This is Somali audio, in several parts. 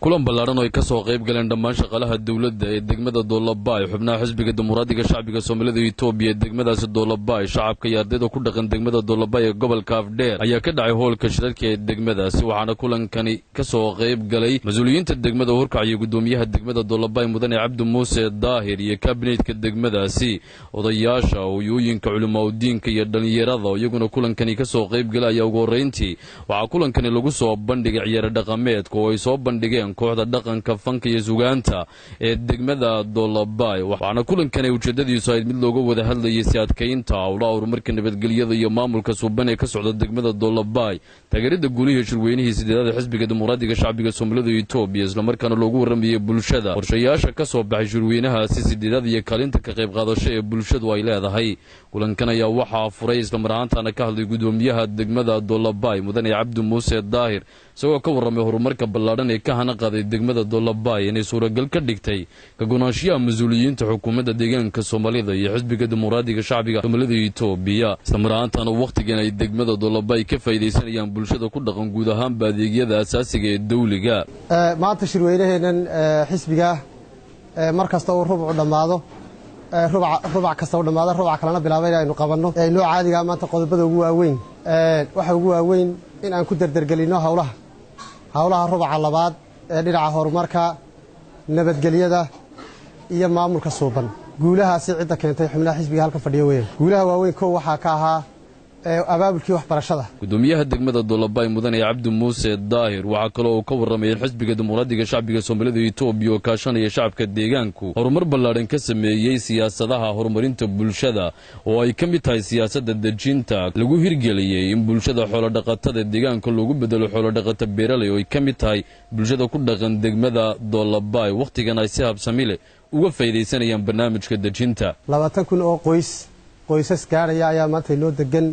Kulan ballaaran oo ay ka soo qayb galeen dhammaan shaqaalaha dowladda ee degmada Doolabaay, xubnaha Xisbiga Dimuqraadiga Shacbiga Soomaalida Itoobiya ee degmadaasi Doolabaay, shacabka iyo ardayda ku dhaqan degmada Doolabaay ee gobolka Afdheer ayaa ka dhacay hoolka shirarka ee degmadaasi. Waxaana kulankani ka soo qayb galay mas-uuliyiinta degmada, horkacaya guddoomiyaha degmada Doolabaay, Mudane Cabdi Muuse Daahir, iyo kabinetka degmadaasi, odayaasha, hoyooyinka, culimaaudiinka iyo dhallinyarada oo iyaguna kulankani ka soo qayb galay. Ayaa ugu horrayntii waxaa kulankani lagu soo bandhigay ciyaaro dhaqameedka oo ay soo bandhigeen kooxda dhaqanka, fanka iyo sugaanta ee degmada Doolabaay. Waxaana kulankani ujeedadiisu ahayd mid looga wada hadlayay si adkaynta howlaha horumarka, nabadgelyada iyo maamulka suuban ee ka socda degmada Doolabaay, taageerada guulihii shirweynihii sideedaada Xisbiga Dimuqraadiga Shacbiga Soomaalida Itoobiya, islamarkaana loogu warramayay bulshada qorshayaasha ka soo baxay shirweynahaasi sideedaad iyo kaalinta ka qayb qaadasho ee bulshadu ay leedahay. Kulankan ayaa waxaa furay, islamar ahaantaana ka hadlay, guddoomiyaha degmada Doolabaay, Mudane Cabdi Muuse Daahir, isagoo ka warramay horumarka ballaadhan ee ka hana qaaday degmada Doolabaay inay suuragal ka dhigtay ka gonaanshiyaha mas-uuliyiinta xukuumadda deegaanka Soomaalida iyo Xisbiga Dimuqraadiga Shacbiga Soomaalida Itoobiya, islamar ahaantaana wakhtigan ay degmada Doolabaay ka faa'iidaysanayaan bulshada ku dhaqan guud ahaanba adeegyada asaasiga ee dawliga. Maanta shirweynaheennan xisbiga, mar kasta uu rubcu dhammaado, rubac kasta u dhammaado, rubac kalena bilaaba in aynu qabanno noo caadigaa. Maanta qodobada ugu waaweyn, waxa ugu waaweyn in aan ku derdergelinno howlaha rubaca labaad ee dhinaca horumarka, nabadgelyada iyo maamulka suuban. Guulahaasi cidda keentay xubnaha xisbiga halka fadhiyo weeyaan. Guulaha waaweyn kow waxaa ka ahaa abaabulkii waxbarashada. Gudoomiyaha degmada Doolabaay, Mudane Cabdi Muuse Daahir, waxaa kaloo uu ka warramay in Xisbiga Dimuqraadiga Shacbiga Soomaalida Itoobiya oo kaashanaya shacabka deegaanku horumar ballaadhan ka sameeyey siyaasadaha horumarinta bulshada, oo ay ka mid tahay siyaasadda dejinta lagu hirgeliyey in bulshada xoolodhaqatada deegaanka loogu bedelo xoolodhaqata beeraley, oo ay ka mid tahay bulshada ku dhaqan degmada Doolabaay, wakhtigan ay si habsami leh uga faa'iidaysanayaan barnaamijka dejinta. 20,000 oo qoysas gaadhaya ayaa maanta inoo degan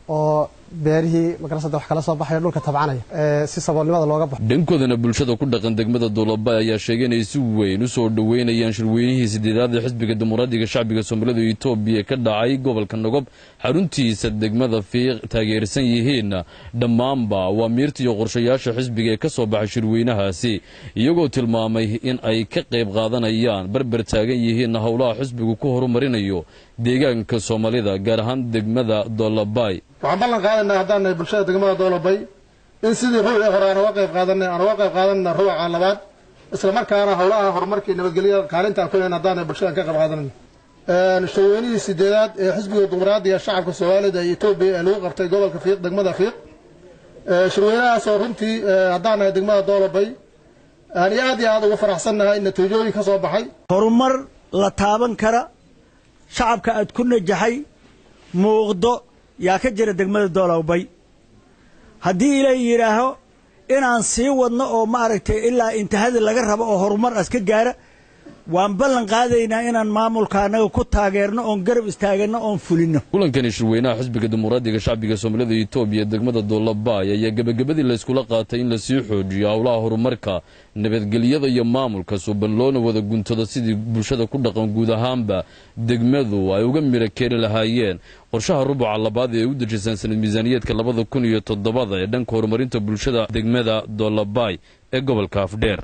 oo beerihii magarasada wax kala soo baxaya, dhulka tabcanaya, si saboolnimada looga baxo. Dhankoodana bulshada ku dhaqan degmada Doolabaay ayaa sheegay inay si weyn u soo dhoweynayaan shirweynihii sideedaad ee Xisbiga Dimuqraadiga Shacbiga Soomaalida Itoobiya ka dhacay gobolka Nogob, xaruntiisa degmada Fiiq, taageersan yihiinna dhammaanba awaamiirta iyo qorshayaasha xisbiga ee ka soo baxay shirweynahaasi, iyagoo tilmaamay in ay ka qayb qaadanayaan, barbar taagan yihiinna howlaha xisbigu ku horumarinayo deegaanka Soomaalida, gaar ahaan degmada Doolabaay. Waxaan ballan qaadaynaa, haddaan nahay bulshada degmada Doolabay, in sidii ruucii hore aan uga qayb qaadanay aan uga qayb qaadanna ruuca labaad, isla markaana howlaha horumarkii nabadgelyada kaalinta aan ku leyn haddaan nahay bulshada ka qayb qaadanayno. Shirweynihii sideedaad ee Xisbiga Dimuqraadiga Shacabka Soomaalida iyo Etoobiya ee lagu qabtay gobolka Fiiq, degmada Fiiq, shirweynahaasoo runtii haddaan nahay degmada Doolabay aan iyo aad iyo aad ugu faraxsannahay natiijooyin ka soo baxay. Horumar la taaban kara, shacabka aad ku najaxay muuqdo yaa ka jira degmada Doolawbay. Haddii ilay yidhaaho inaan sii wadno oo maaragtay ilaa intihada laga rabo oo horumar as ka gaara, waan ballan qaadaynaa inaan maamulka annaga ku taageerno oon garab istaagano oon fulinno. Kulankani shirweynaha Xisbiga Dimuqraadiga Shacbiga Soomaalida Itoobiya degmada Doolabaay ayaa gebagabadii layskula qaatay in lasii xoojiyo howlaha horumarka, nabadgelyada iyo maamulka suuban, loona wada guntado sidii bulshada ku dhaqan guud ahaanba degmadu ay uga miro keeni lahaayeen qorshaha rubuca labaad ee u dejisan sanad miisaaniyeedka 2007-da ee dhanka horumarinta bulshada degmada Doolabaay ee gobolka Afdheer.